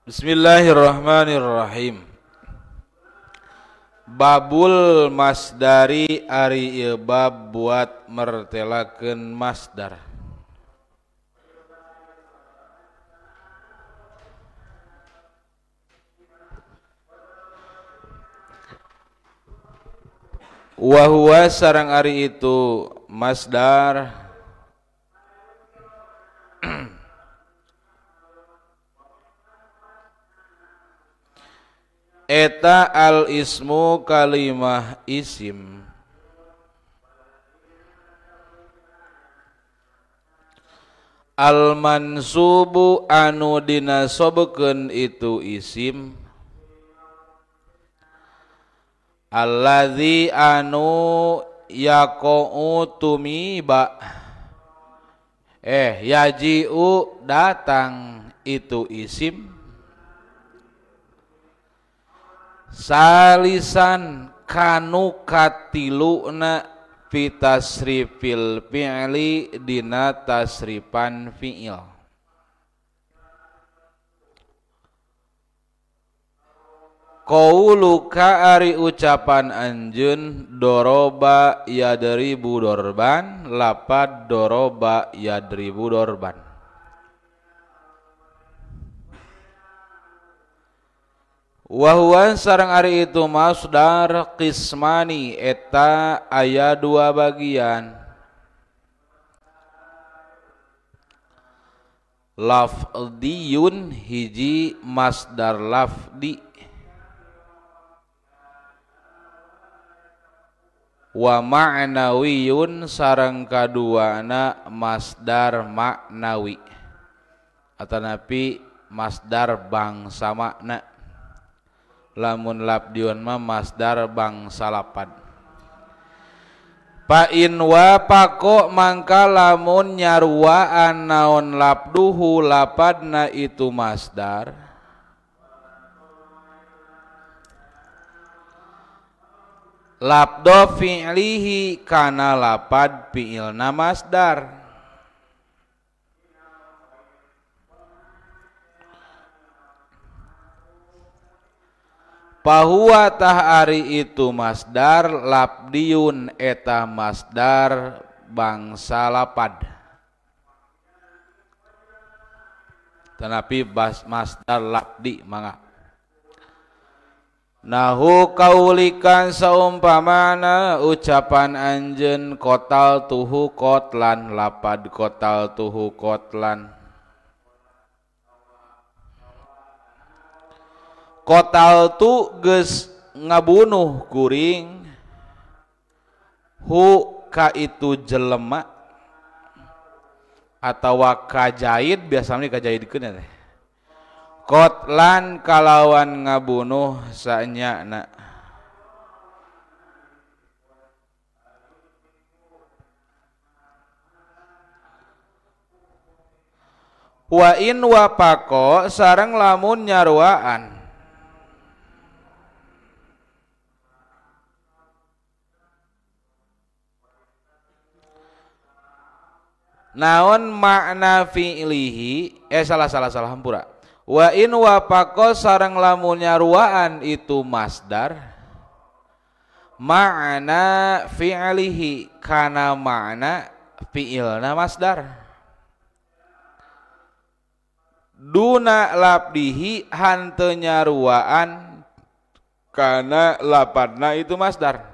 Bismillahirrahmanirrahim. Babul masdari ari ieu bab buat mertelakeun masdar. Wa huwa sareng ari itu masdar eta al ismu kalimah isim al mansubu anu dinasobkeun itu isim alladzi anu yaqau tumiba yaji'u datang itu isim salisan kanu katiluna fi tasrifil fi'li dina tasrifan fi'il. Qauluka ari ucapan anjeun doroba yadribu dorban lapad doroba yadribu dorban. Wahuan sareng ari itu masdar qismani eta aya dua bagian. Lafdiyun hiji masdar lafdi wa ma'nawiyun sareng kaduana masdar maknawi atanapi masdar bangsa makna. Lamun labdiun mah masdar bangsa lapad. Pa in wa pako mangka lamun nyaruaan naon labduhu lapadna itu masdar labdo fi'lihi kana lapad fi'ilna masdar. Pahuwa tah ari itu masdar labdiun eta masdar bangsa lapad. Tetapi masdar labdi mangga. Nahu kaulikan saumpamana ucapan anjeun kotal tuhu kotlan lapad kotal tuhu kotlan. Kotal tu geus ngabunuh kuring hu ka itu jelema atawa kajaid biasanya kajaidkeun teh. Kotlan kalawan ngabunuh sanyana. Wa in wapako sareng lamun nyaruaan naon makna fi'lihi salah hampura. Wa in wapako sareng lamun nyaruaan itu masdar makna fi'lihi kana makna fi'ilna masdar duna labdihi hanteu nyaruaan kana lapadna itu masdar.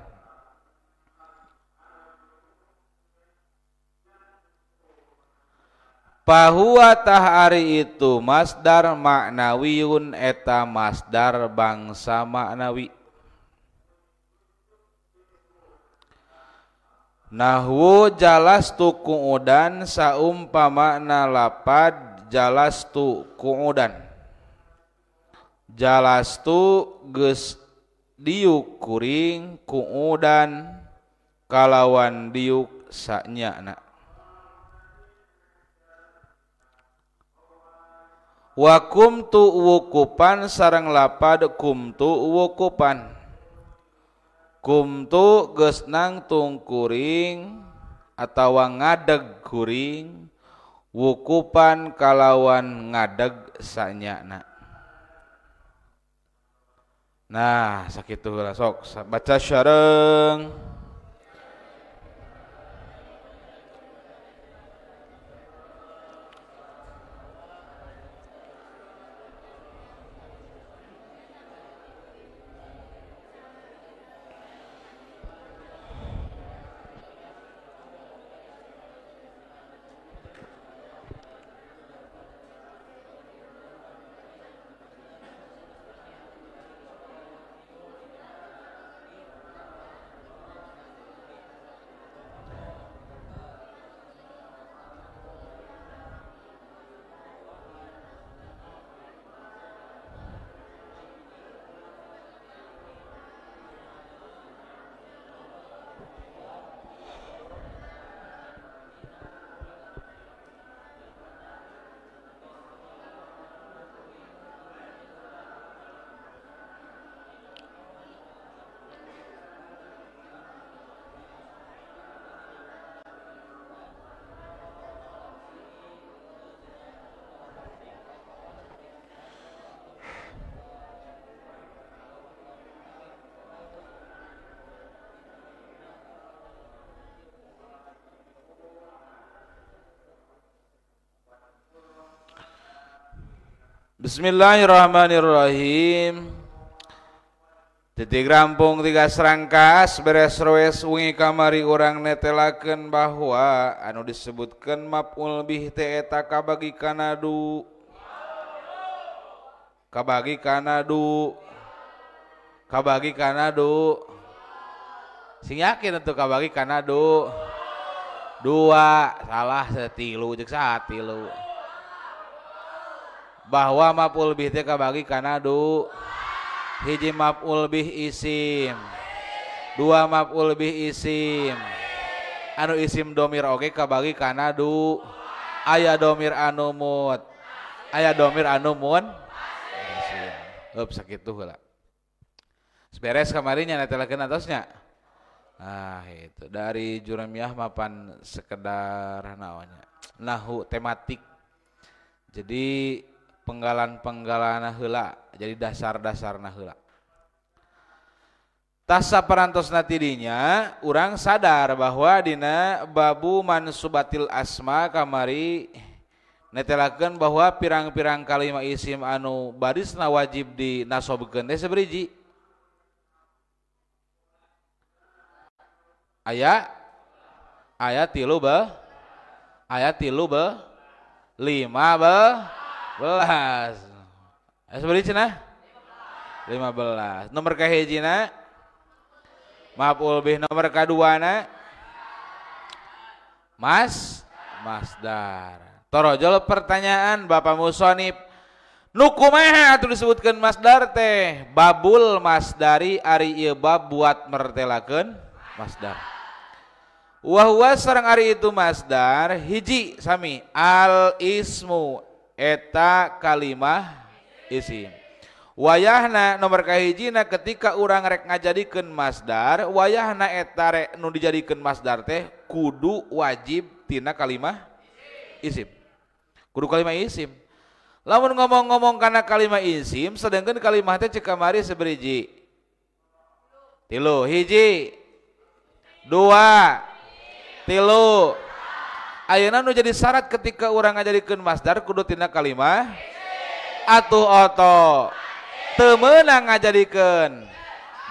Pahuwa tah ari itu masdar maknawiyun eta masdar bangsa maknawi. Nahwu jalastu qu'udan saumpamana lapad jalastu qu'udan. Jalastu geus diuk kuring qu'udan kalawan diuk sanyana. Wa kumtu wukupan sareng lapad kumtu wukupan. Kumtu geus nangtung kuring atawa ngadeg kuring wukupan kalawan ngadeg sanyana. Nah, sakitu heula sok baca sareng. Bismillahirrahmanirrahim. Titik rampung tiga serangkas beres roes wengi kamari urang netelakeun bahwa anu disebutkeun maf'ul bih teh eta kabagi kana du, kabagi kana du, kabagi kana du. Sing yakin atuh kabagi kana du. Dua, salah setilu jeung satilu. Bahwa maf'ul bih teh kabagi kana du. Hiji maf'ul bih isim, dua maf'ul bih isim. Anu isim domir oge kabagi kana du. Aya domir anu mut, aya domir anu mun. Heup sakitu heula. Beres kamari nya netelakeun atosnya. Ah itu dari Juramiah mapan sekedar naonnya. Nahu tematik. Jadi penggalan-penggalan heula, jadi dasar-dasarna heula. Tasa parantosna tidinya urang sadar bahwa dina babu mansubatil asma kamari netelakeun bahwa pirang-pirang kalima isim anu barisna wajib dinasobkeun teh sabariji. Aya aya tilu be, aya tilu be, lima be, belas. Seberapa cenah? 15. Nomor kahijina maf'ul bih, nomor kaduana mas masdar. Torojol pertanyaan Bapak Musonib, nu kumaha atuh disebutkeun masdar teh? Babul masdari ari ieu bab buat mertelakeun masdar. Wa huwa sareng ari itu masdar hiji sami al ismu eta kalimah isim. Wayahna nomor kahijina ketika urang rek ngajadikeun masdar, wayahna eta rek nu dijadikeun masdar teh kudu wajib tina kalimah isim. Kudu kalimah isim. Lamun ngomong-ngomong kana kalimah isim, sedangkan kalimah teh cek kamari seberiji. Tilu, hiji, dua, tilu. Ayeuna nu jadi syarat ketika urang ngajadikeun masdar kudu tina kalimah atuh oto. Teu meunang ngajadikeun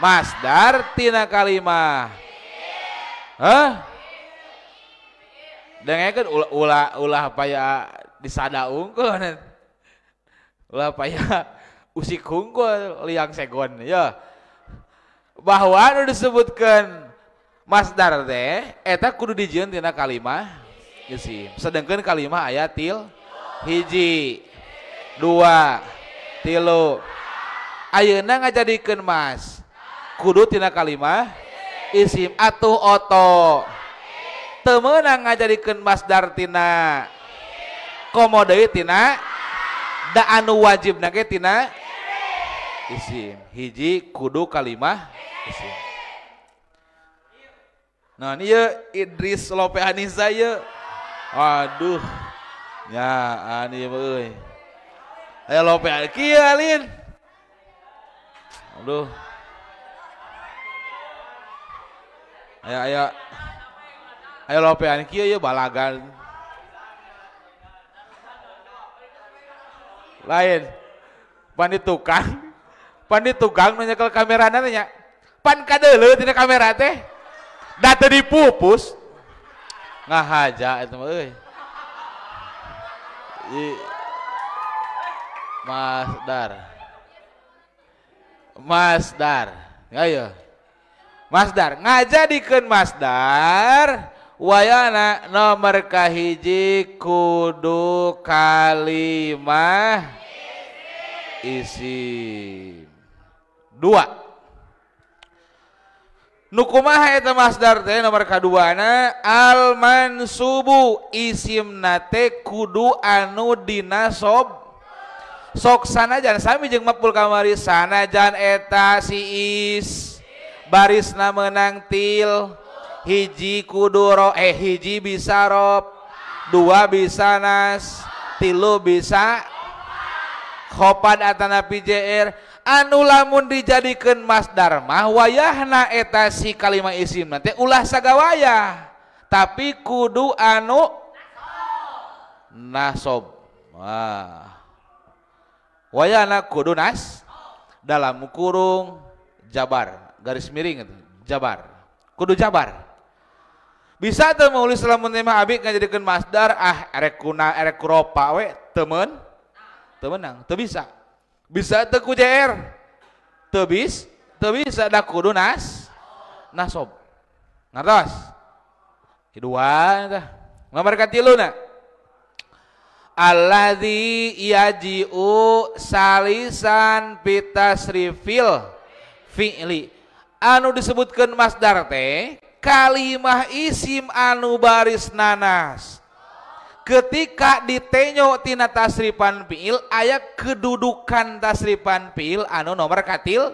masdar tina kalimah. Hah? Dengekeun ulah ulah paya disada unggul. Ulah paya usik hungkul liang segon ya. Bahwa nu disebutkeun masdar teh eta kudu dijieun tina kalimah isim. Sedangkan kalimah aya til hiji, dua, tilu. Ayeuna ngajadikeun mas kudu tina kalimah isim atuh oto. Teu meunang ngajadikeun masdar tina komo deui tina da anu wajibna ge tina isim. Hiji kudu kalimah isim. Nah ini ya Idris Lope Anissa ya. Aduh. Ya ani euy. Aya Lope kieu alin. Aduh. Ayo ayo. Ayo lopean kieu ieu balagan. Lain. Pan di tukang nu nyekel kamerana teh nya. Pan kadeuleu tina kamera teh. Da teu dipupus. Ngahaja eta mah euy. Masdar. Masdar. Ayo. Masdar ngajadikeun masdar wayana nomor kahiji kudu kalimah isim. Dua. Nu kumaha eta masdar teh nomor kaduana al mansubu isimna teh kudu anu dinasob. Sok sanajan sami jeung mapul kamari sanajan eta si is barisna menang til hiji kudu ro hiji bisa rob, dua bisa nas, tilu bisa khopad atanapi jr anu lamun dijadikeun masdar mah wayahna eta si kalimah isim teh ulah sagawayah tapi kudu anu nasob. Wah. Wayahna kudu nas dalam kurung jabar garis miring itu jabar kudu jabar. Bisa teu meulis lamun teh mah abi ngajadikeun masdar ah erek kuna erek kuropa we teu menang teu bisa. Bisa teu ku JR teu bisa da kudu nas nasob. Ngartos? Kedua tah. Nomor katiluna alladzi yaji'u salisan bitasrifil fi'li anu disebutkeun masdar teh kalimah isim anu baris nanas ketika ditenyo tina tasrifan fi'il aya kedudukan tasrifan fi'il anu nomor katil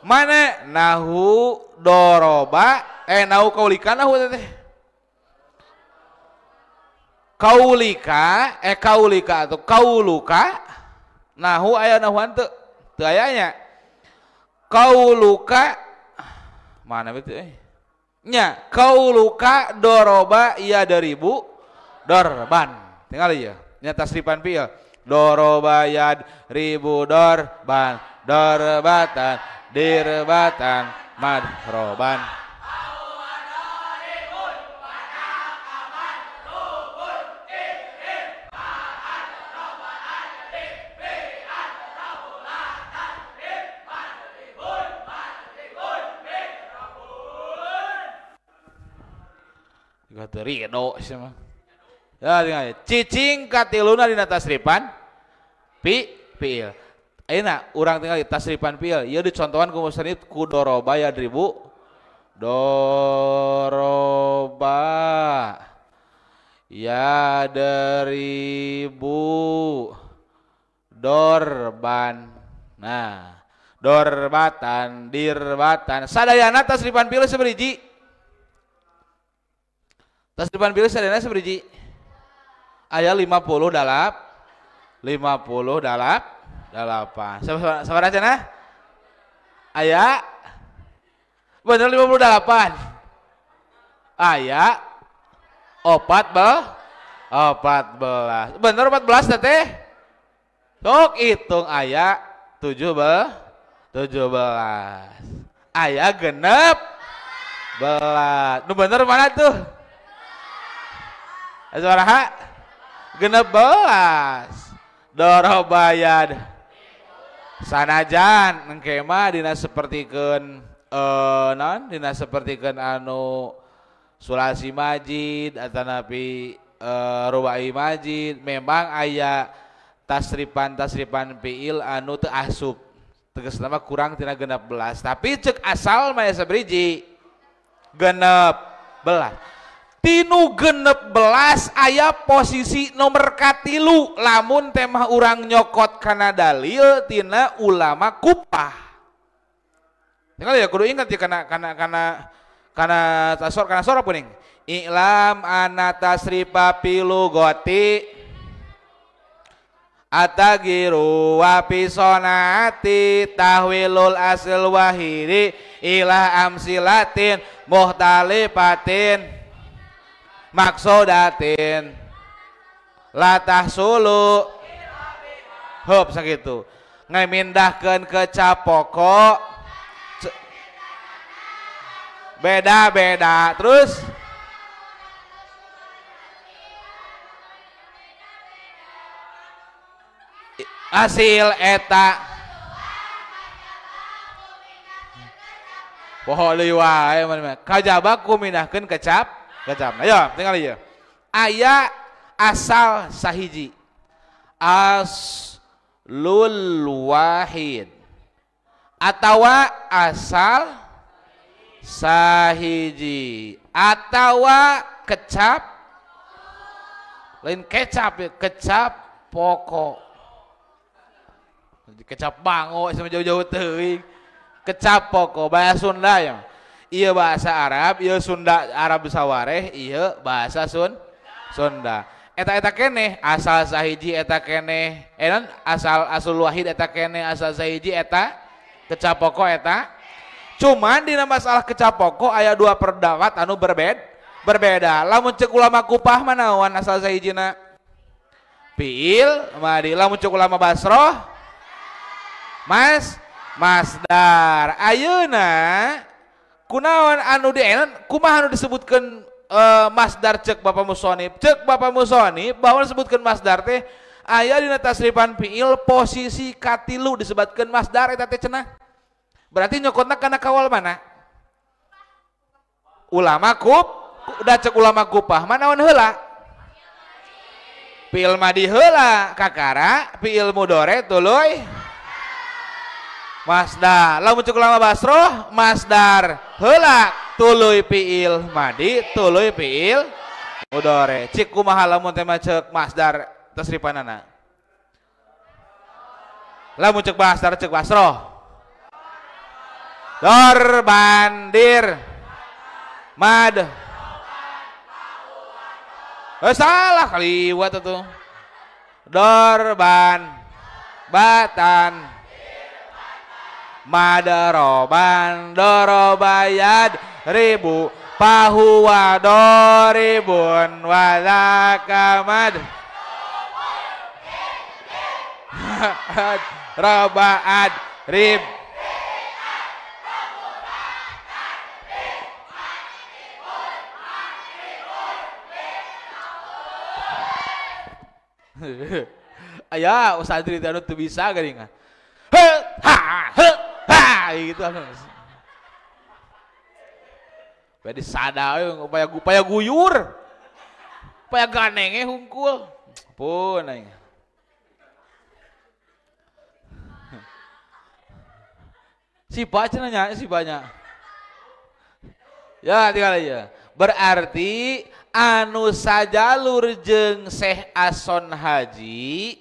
mana nahu doroba nahu kaulika nahu teh kaulika kaulika atau kauluka nahu aya nahuan teu teu aya nya kauluka mana betul nya kauluka doroba ya daribu dorban tinggal ya nya tasrifan fiil doroba yad ribu dorban dorbatan dirbatan madroban. Ridho sih mah. Ya tinggal cicing katiluna dina tasrifan fiil. Ayeuna urang tinggal tasrifan fiil. Ieu dicontohan ku musannif ku doroba yadribu doroba yadribu dorban. Nah, dorbatan dirbatan sadayana tasrifan fiil sabariji. Tasrifan fiil sadayana sabariji. Aya 58 58. Sabaraha cenah? Aya bener 58. Aya 14. Bener 14 teh. Sok hitung aya 17. Aya genep belas. Nu bener mana tuh? Sabaraha? 16. Dorobayad sanajan engke mah dina sapertikeun naon dina sapertikeun anu sulasi majid atanapi rubai majid memang aya tasrifan fiil anu teu asup tegasna mah kurang tina 16 tapi cek asal mah sabriji 16. Tinu 16 aya posisi nomor katilu lamun temah urang nyokot kana dalil tina ulama Kupah. Tinggal ya kudu ingat ya kana kana kana kana tasor kana sorab kuning. I'lam anna tasrifa pilugoti Atagiru wa pisonati tahwilul asl wahidi ila amsilatin muhtalifatin maksudatin latah sulu hup sakitu ngemindahkeun kecap pokok beda-beda terus hasil eta poho deui wae kajaba ku mindahkeun kecap kecap. Ayo tinggal ieu aya asal sahiji aslul wahid atawa asal sahiji atawa kecap lain kecap ya, kecap pokok kecap bango sama jauh-jauh teuing kecap pokok bahasa Sunda ya iya bahasa Arab iya Sunda Arab sawareh iya bahasa Sunda eta-eta keneh asal sahiji eta keneh enan asal asul wahid eta keneh asal sahiji eta kecap pokok eta cuman dina masalah kecap pokok aya dua pendapat anu berbeda lamun cek ulama Kupah manawan asal sahijina fiil madi lamun cek ulama Basroh Mas masdar ayeuna kunaon anu dienan kumaha anu disebutkeun masdar cek Bapak Musonib bahwa disebutkeun masdar teh aya dina tasrifan fiil posisi katilu disebutkeun masdar eta teh cenah berarti nyokotna kana kawal mana ulama udah cek ulama Kupah manaon heula fiil madi heula kakara fiil mudhari tuluy masdar lamun cek ulama Basroh masdar heula tuluy fiil madi tuluy fiil mudhari cik kumaha lamun teh cek masdar tasrifanana lamun cek masdar cek Basroh dor bandir mad salah kaliwat tuh dorban batan madaroban dorobayad ribu pahuwa doribun walakamad robaad rib aya usantri teh anu teu bisa geuning he ha he ha gitu anu. Bade sada we upaya guyur. Upaya ganenge hungkul. Pun aing. Si baca nanya si banyak. Ya tinggal aja. Berarti anu sajalur jeung Syekh Ason Haji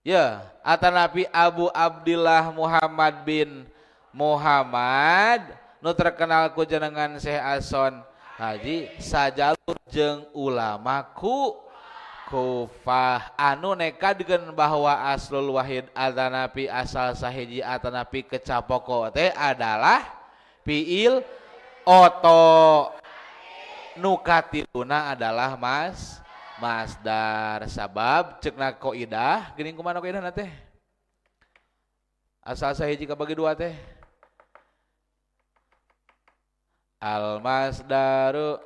ya atanapi Abu Abdillah Muhammad bin Muhammad nu terkenal ku jenengan Syekh Ason Haji sajalur jeung ulama ku Kufah anu nekadkeun bahwa aslul wahid atanapi asal sahiji atanapi kecap pokok teh adalah fiil oto nu katiluna adalah masdar sabab cekna kaidah geuning kumaha kaidahna teh asal sahiji kabagi dua teh al masdaru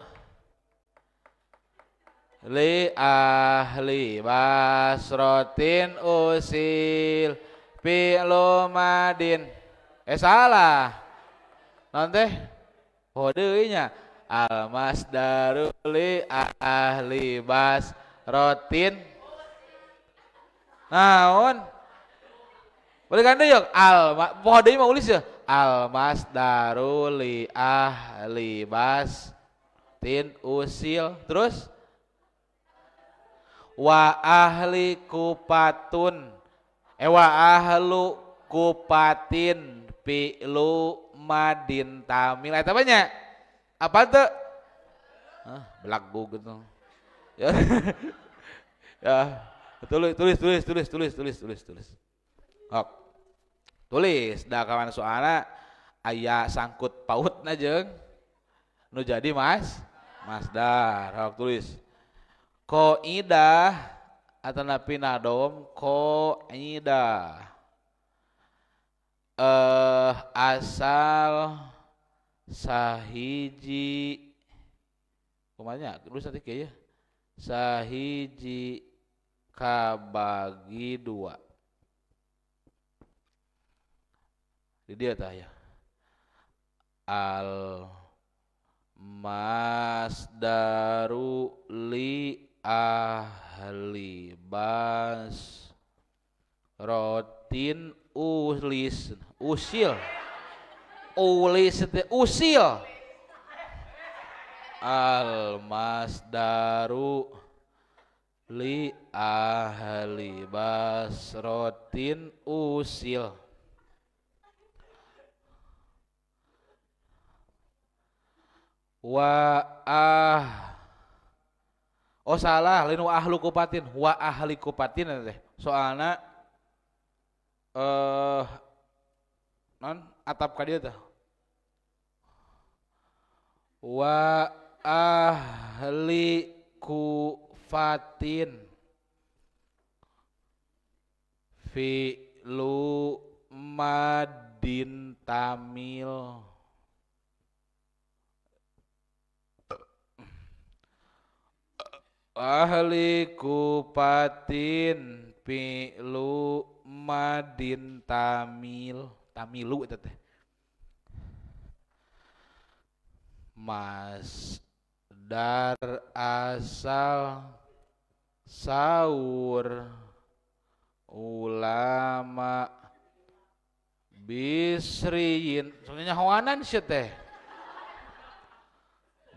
li ahli basrotin usil fi'lu madin salah naon teh oh deui nya al masdaru li ahli basrotin naon balikan deui yuk al poho deui mah ulis ya al masdaru li ahli basrotin usil terus wa ahli kupatun wa ahlu kupatin fi'lu madin tamil eta banyak apa tuh belagu gitu ya. Ya Tulis tulis tulis tulis tulis tulis tulis tulis. Ok. Tulis da kawan soalna aya sangkut pautna jeung nu jadi mas masdar. Ok tulis. Qaidah atanapi nadom qaidah. Asal sahiji kumanya tulis nanti kieu ya. Sahiji kabagi dua. Di dia tah ya. Al masdaru li ahli bas rotin ulis usil ulis usil al masdaru li ahli basrotin usil wa ah oh salah lain wa ahlu kupatin wa ahli kupatin teh soalna non atap ka dieu teh wa ahli kufatin fi'lu madin tamil ahli kupatin fi'lu madin tamil tamilu itu teh masdar asal saur ulama bisriyin sebenarnya hawanan sih teh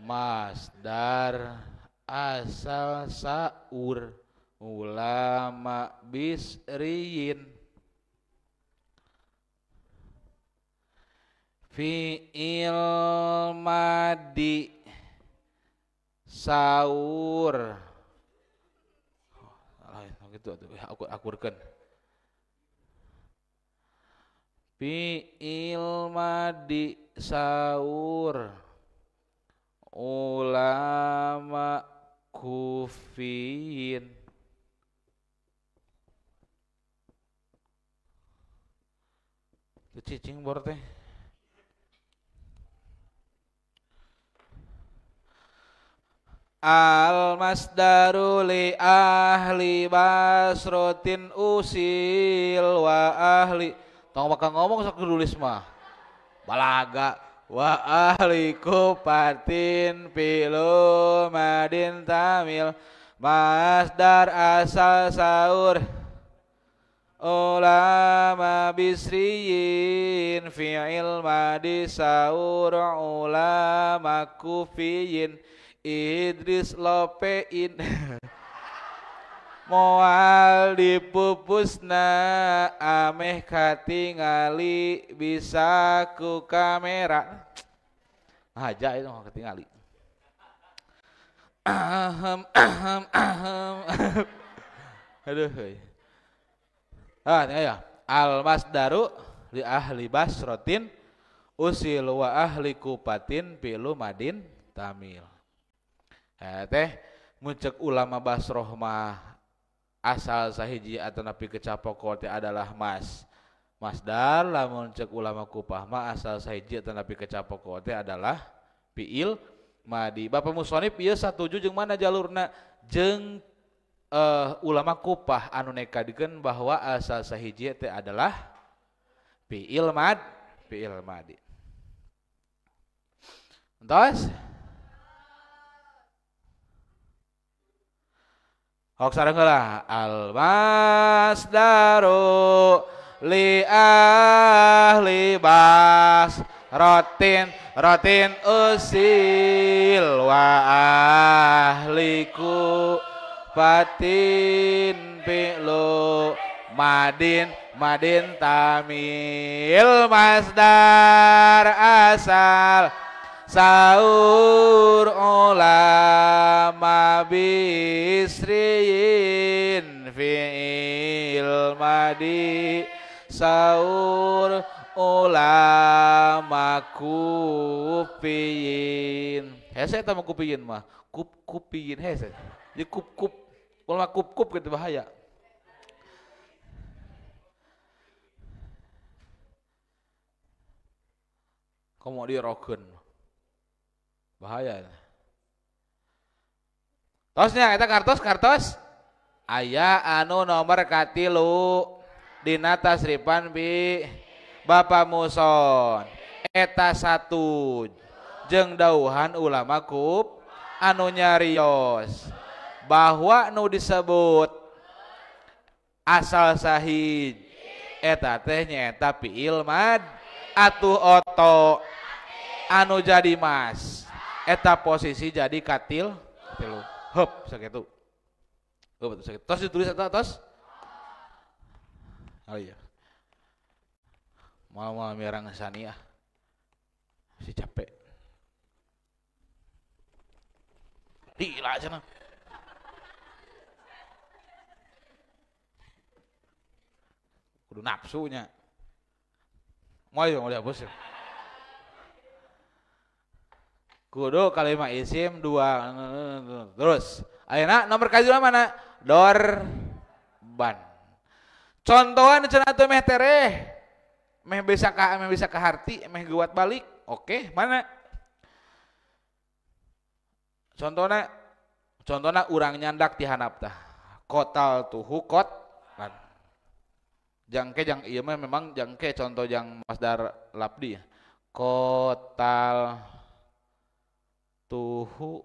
masdar asal saur ulama bisriyin fi'il madi saur gitu aku akurkeun fi'il madi saur ulama kufiyin cicing bor teh al masdaru li ahli basrotin usil wa ahli tong bakal ngomong sok nulis mah balaga wa ahli kupatin fi'lu madin tamil masdar asal saur ulama bisriyin fi'il madi saur ulama kufiyin Idris lopein moal dipupusna ameh katingali bisa ku kamera aja itu mau katingali ahem ahem ahem aduh ah ini ya al masdaru li ahli basrotin usil wa ahli kupatin pilu madin tamil. Teh muncek ulama Basroh mah asal sahiji atau napi kecapoko teh adalah mas masdar, lamun cek ulama Kupah mah asal sahiji atau napi kecapoko teh adalah fiil madi. Bapak musonif ieu satuju jeung mana jalurna jeung ulama Kupah anu nekadikeun bahwa asal sahiji teh adalah fiil mad, fiil madi. Entos hok sareng heula al masdaru li ahli bas rotin rotin usil wa ahli kufatin fi'lu madin madin tamil masdar asal saur ulama bisriyin fi'il jadi saur ulama kupiyin. Hese eta mah kupiyin mah. Kup kupiyin hese. Jadi kup kup ulama kup kup gitu bahaya. Komo dirokeun. Bahaya. Tosnya eta kartos aya anu nomor katilu dina tasripan bi Bapak Muson eta satu jeung dauhan ulama kup anu nyarios bahwa nu disebut asal sahid eta teh nyaeta fi'il mad atuh oto anu jadi mas eta posisi jadi katil tilu. Hop sakitu. Hop sakitu. Tos ditulis eta tos. Oh iya. Mau mirang sania. Si capek. Gila cenah. Kudu nafsunya. Mau ya mau dihapus ya. Kudu kalimat isim dua terus. Ayeuna nomor kajula mana? Dorban. Contohan cenah teh meh tereh. Meh bisa ka harti, meh geuwat balik. Oke, mana? Contohna urang nyandak ti handap tah. Kotal tuhu kot lan. Jangke jang ieu mah memang jangke contoh jang masdar labdi. Kotal tuhu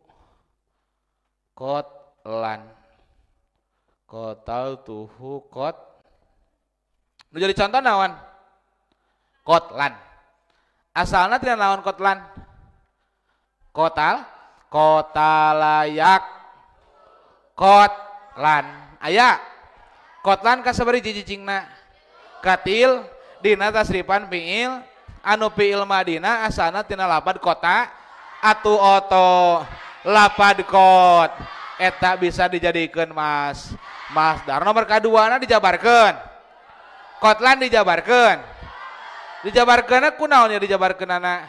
kotlan. Kotal tuhu kot. Nu jadi contoh naon? Kotlan. Asalna tina naon kotlan? Kotal, kotalayak. Kotlan. Aya. Kotlan kasabari cicingna. Katil dina tasripan fi'il anu fi'il madina asalna tina lapad kota atuh oto lapad kot eta bisa dijadikan mas masdar. Nomor kaduana dijabarkeun. Kotlan dijabarkeun. Dijabarkeunna kunaon ya dijabarkeunana?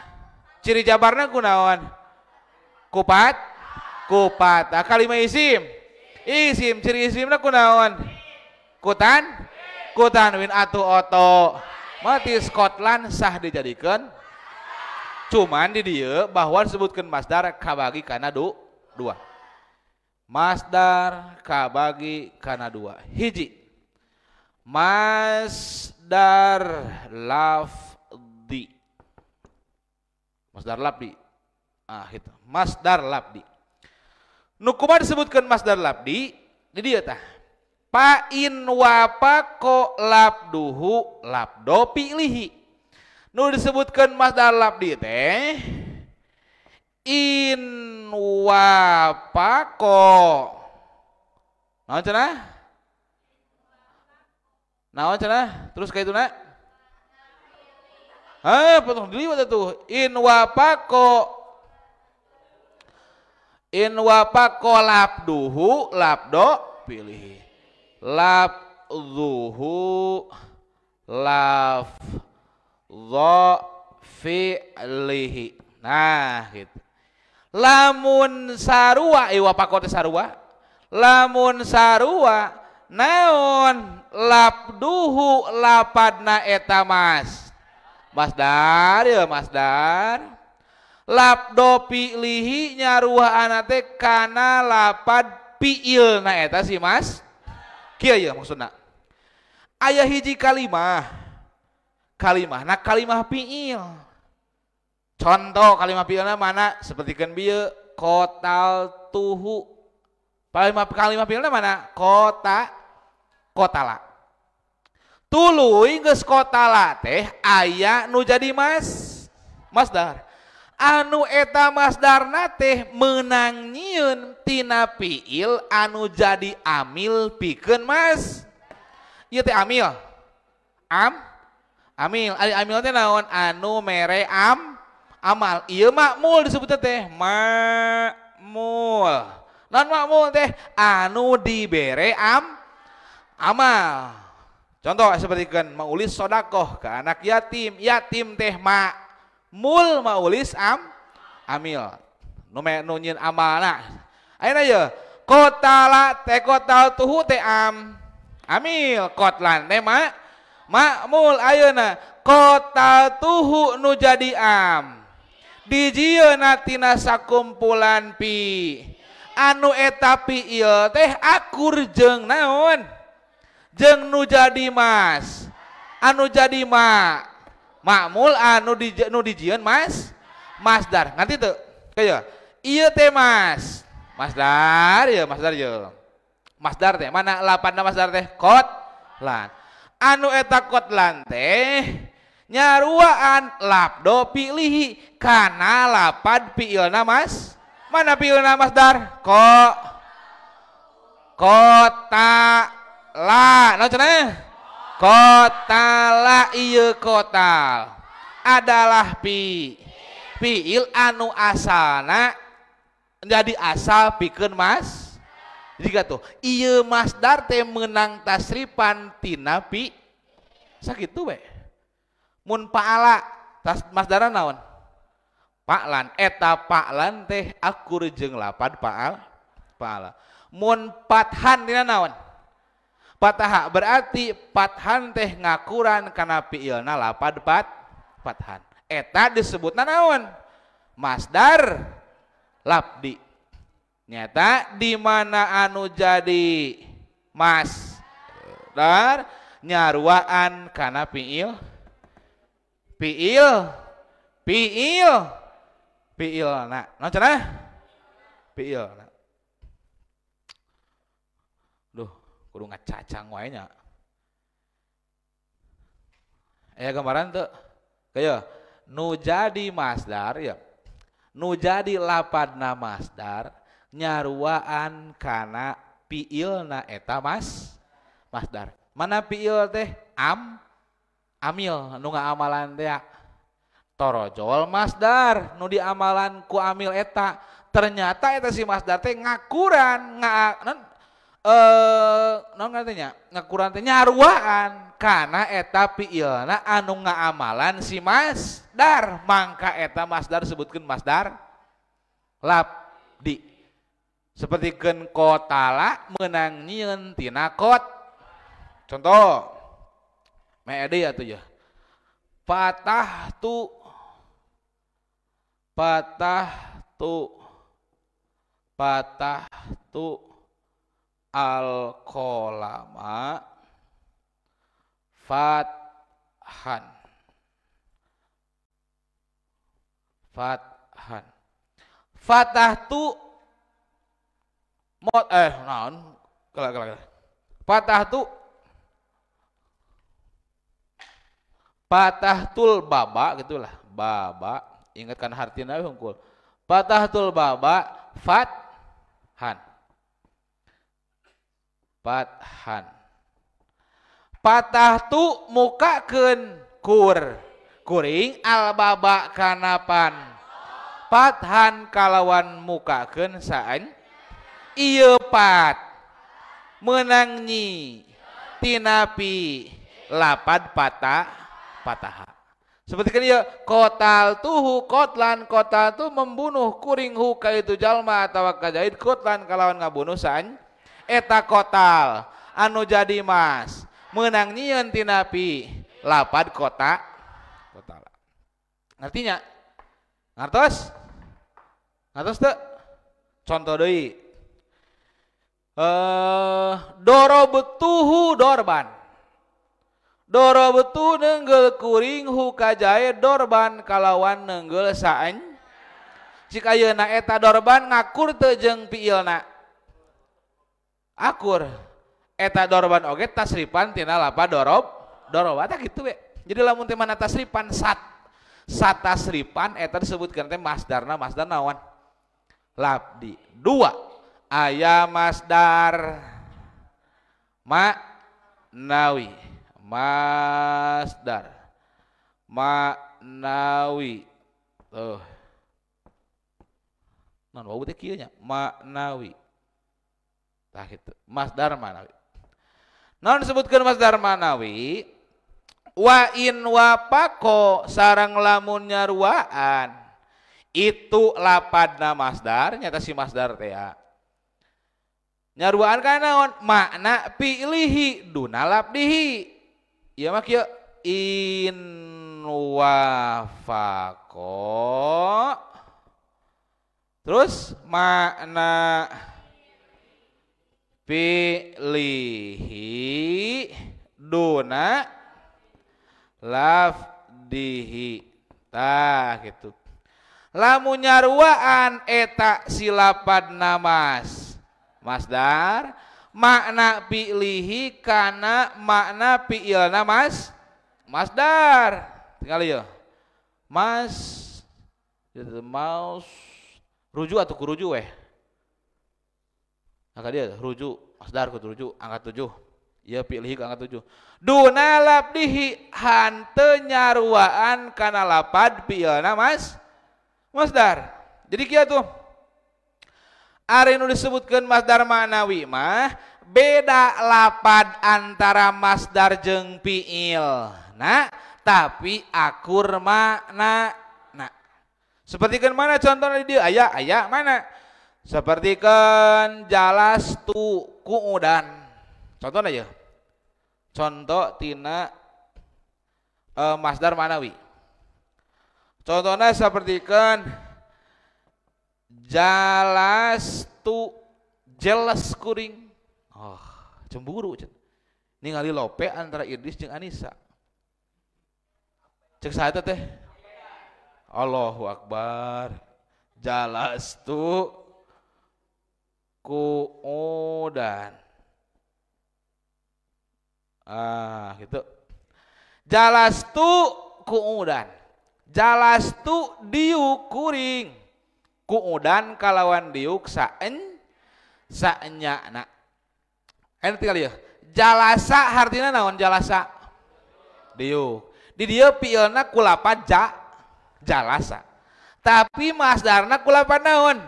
Ciri jabarna kunaon? Kupat, kupat. Ah, kalimah isim. Isim ciri isimna kunaon? Kutan, kutanwin atuh oto. Mati Scotland sah dijadikan. Cuman di dieu bahwa disebutkan masdar kabagi kana dua. Masdar kabagi kana dua. Hiji. Masdar lafdi. Masdar lafdi. Ah gitu. Masdar lafdi. Nu kumaha disebutkan masdar lafdi? Di dieu tah. Pa in wapako labduhu labdo pi'lihi. Nu disebutkan masdar labdi teh in wapako. Naon cenah? Naon cenah? Terus ka ituna? Heh, potong diliwat atuh. In wapako. In wapako labduhu labdo pilih. Labduhu lafdho fi'lihi. Nah gitu. Lamun sarua iwapako teh sarua. Lamun sarua naon labduhu lapadna eta mas. Masdar ya masdar. Labdo fi'lihi nyaruaana teh kana lapad fi'ilna eta si mas. Kieu ya maksudna. Aya hiji kalimah. Kalimah, nah kalimah fi'il. Contoh kalimah fi'ilna mana? Sapertikeun bieu kotal tuhu. Kalimah fi'ilna mana? Kota, kotala. Tuluy geus kotala teh aya nu jadi mas masdar. Anu eta masdarna teh meunang nyieun tina fi'il anu jadi amil pikeun mas. Ieu teh amil. Amil, ari amil teh naon? Anu mere amal. Ieu makmul disebutna teh, makmul. Naon makmul teh? Anu dibere amal. Contoh seperti kan maulis sodakoh ke anak yatim, yatim teh mul maulis amil. Nu nu nyieun amalna. Ayeuna ye kotala teh kotal tuhu teh amil, kotlan teh makmul. Ayeuna kotal tuhu nu jadi am dijieunna tina sakumpulan pi anu eta fiil teh akur jeung naon? Jeung nu jadi mas, anu jadi makmul, anu nu dijieun mas masdar. Nganti teu? Kaya ieu teh mas masdar ya, masdar ya. Masdar teh mana lapanna masdar teh kotlan. Anu eta kotlan teh nyaruaan labdo pilihi kana lapad fiilna mas. Mana fiilna masdar? Kota la, naon cenah? Kotala ieu kotal adalah fiil anu asalna jadi asal pikeun mas. Jadi tuh ieu masdar teh meunang tasrifan tina pi sakitu we. Mun paala tas masdarna naon? Pa'lan. Eta pa'lan teh akur jeung lapad paala. Mun pathan tina naon? Patah, berarti pathan teh ngakuran kana fiilna lapad pathan. Eta disebutna naon? Masdar labdi. Nyata di mana anu jadi masdar nyaruaan kana fiil fiil fiil fiilna. Naon cenah? Fiilna. Duh, kudu ngacacang wae nya. Aya gambaran teu? Kaya nu jadi masdar ya. Nu jadi lapadna masdar nyaruaan kana fiilna eta masdar. Mana fiil teh? Amil nu ngaamalan teh. Torojol masdar nu diamalan ku amil eta. Ternyata eta si masdar teh ngakuran non katanya ngakuran teh nyaruaan kana eta fiilna anu ngaamalan si masdar, mangka eta masdar sebutkeun masdar labdi. Sapertikeun kotala meunang nyieun tina kot. Contoh me deui atuh ya. Patah tu patah tu patah tu al-qalama fathan fathan fatah tu mot naon kala patah tu patah tul baba gitulah baba ingatkan hartina hungkul patah tul baba fathan pathan patah tu mukakeun kur kuring albaba kanapan pathan kalawan mukakeun saan ieu pat meunang nyi tinapi lapad patah pataha. Seperti kan ieu kotal tuhu kotlan kotal tu membunuh kuring hu ka itu jalma atawa kajaid kotlan kalawan ngabunuh saan eta kotal anu jadi mas meunang nyieun tinapi lapad kota kotala. Ngartinya? Ngartos? Ngartos teu? Contoh deui. Dorobetuhu dorban. Dorobetu nenggel kuring hu kajae dorban kalawan nenggel saen. Cik ayeuna eta dorban ngakur teu jeung fiilna? Akur. Eta dorban oge tasrifan tina lapad dorob dorob eta kitu we. Jadi lamun teh mana tasrifan sat tasrifan eta disebutkeun teh masdarna masdar naon? Labdi. Dua aya masdar maknawi. Masdar maknawi. Tuh. Non wau teh kieu nya maknawi. Tah kitu. Masdar maknawi. Naon disebutkeun masdar ma'nawi? Wa in wapako sareng lamun nyaruaan itu lapadna masdar nyata si masdar teh ya. Nyaruaan kana naon? Makna fi'lihi duna labdihi. Ieu mah kieu in wafaqo terus makna fi'lihi duna lafdihi. Tah gitu. Lamun nyaruaan eta silapadna masdar makna fi'lihi kana makna fi'ilna masdar. Tinggal ieu. Mas maus rujuk atau kuruju weh. Maka dia rujuk masdar kudu rujuk angka 7. Ieu fi'lihi angka 7. Duna labdihi hanteu nyaruaan kana lapad fi'ilna masdar. Jadi kieu tuh. Ari nu disebutkeun masdar ma'nawi mah beda lapad antara masdar jeung fi'il. Nah, tapi akur makna. Nah, seperti kan mana contohnya di dieu aya aya mana? Seperti kan jalastu kuudan. Contohnya ya. Contoh tina masdar ma'nawi. Contohnya seperti kan jalastu jelas kuring. Oh, cemburu ningali lope antara Idris jeung Anissa. Cek saha teh? Allahu Akbar. Jalastu kuudan. Ah, gitu. Jalastu kuudan. Jalastu diuk kuring. Kuudan kalawan diuk saen saenyana. Tinggal ya. Jalasa artinya naon jalasa? Diuk. Di dieu fiilna kulapa jalasa. Tapi masdarna kulapa naon?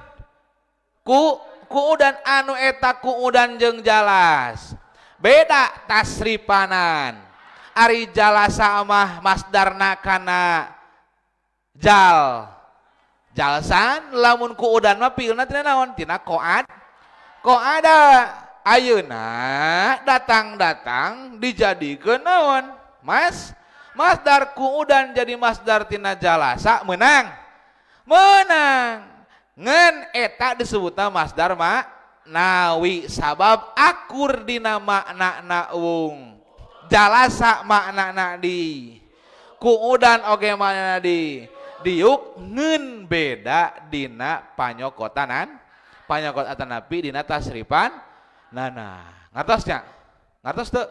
Kuudan anu eta kuudan jeung jalas. Beda tasripanan. Ari jalasa mah masdarna kana jal. Jalsan lamun kuudan mah fiilna tina naon? Tina koad. Koada ayeuna datang-datang dijadikeun naon? Masdar kuudan jadi masdar tina jalasa menang. Menang. Ngan eta disebutna masdar ma'nawi sabab akur dina maknana wung. Jalasa maknana di. Kuudan oge maknana di. Diuk ngeun beda dina panyokotanan. Panyokot atanapi dina tasripan nana. Ngartos nya? Ngartos teu?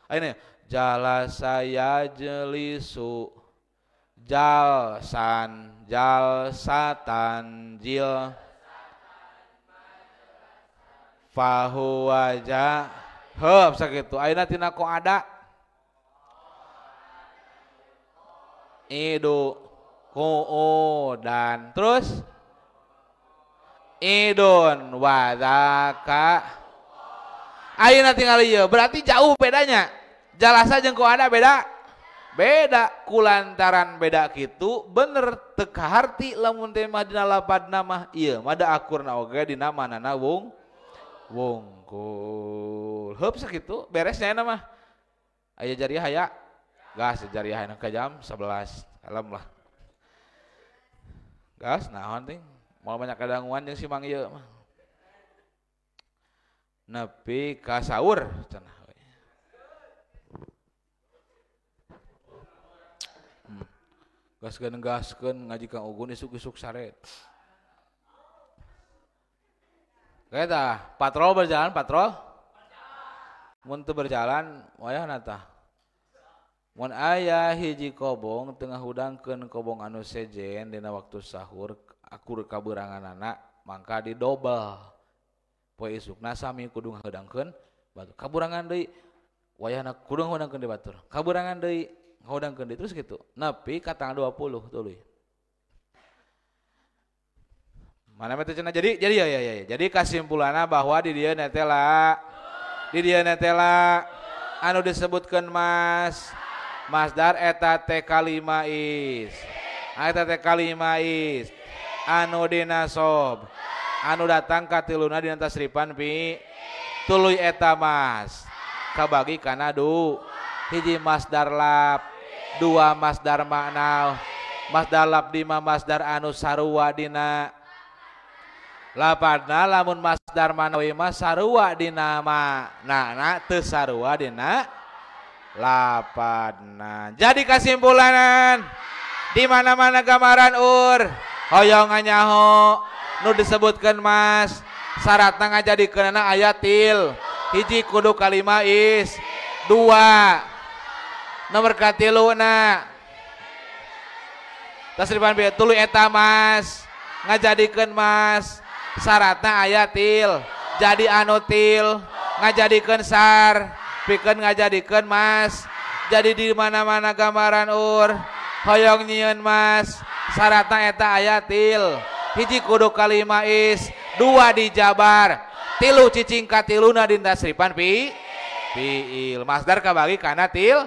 Ayeuna jalasa yajlisu jalsan jalsatan jil fahuwa ja heup sakitu. Ayeuna tina ada idu kuudan terus idun wadaka. Ayeuna tinggal ieu berarti jauh bedanya. Jalasa jeung kuada beda. Beda kulantaran beda kitu bener teu kaharti lamun teh mah dina lapadna mah ieu mah da akurna oge dina manana wungkul. Heup sakitu beresnya nya mah. Aya jariah aya. Gas jariah aya ka jam 11 kalem lah. Gas naon ting moal banyak kadanguan jeung si Mang ieu mah. Nepi ka saur cenah. Gaskeun gaskeun ngaji Kang Ugun isuk-isuk sare. Eta patrol berjalan patrol. Mun teu berjalan wayahna tah. Mun aya hiji kobong tengah hudangkeun kobong anu sejen dina waktu sahur akur kaberanganana mangka didobel. Poe isukna sami kudu ngahudangkeun batur. Kaburangan deui wayahna kudu ngahudangkeun deui batur. Kaburangan deui ngahudangkeun deui terus kitu. Nepi ka tanggal 20 tuluy. Mana mah teh cenah jadi ya ya. Jadi kasimpulanna bahwa di dieu netela di dieu netela Anu disebutkeun mas masdar eta teh kalima is. Eta teh kalima is. Anu dinasob. Anu datang katiluna dina tasrifan fi tuluy eta mas. Kabagi kana du. Hiji masdar lap, dua masdar makna. Masdar lap di mah masdar anu sarua dina lapadna, lamun masdar manawi mah sarua dina maknana teu sarua dina lapadna. Jadi kasimpulanan di mana-mana gambaran ur hoyong nganyaho nu disebutkeun mas syaratna ngajadikeunana aya til. Hiji kudu kalima is, dua nomor katiluna tasrifan bi tuluy eta mas ngajadikeun mas syaratna aya til. Jadi anu til ngajadikeun sar pikeun ngajadikeun mas. Jadi di mana-mana gambaran ur hoyong nyieun mas syaratna eta aya til. Hiji kudu kalima is, dua dijabar, tilu cicing katiluna dina tasrifan fi fiil. Masdar kabagi kana til,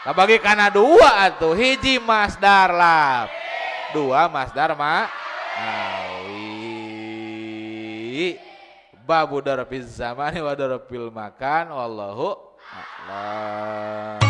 kabagi kana dua atuh. Hiji masdar lap, dua masdar ma'nawi. Babu darfiz zamani wa darfil makan, wallahu a'lam.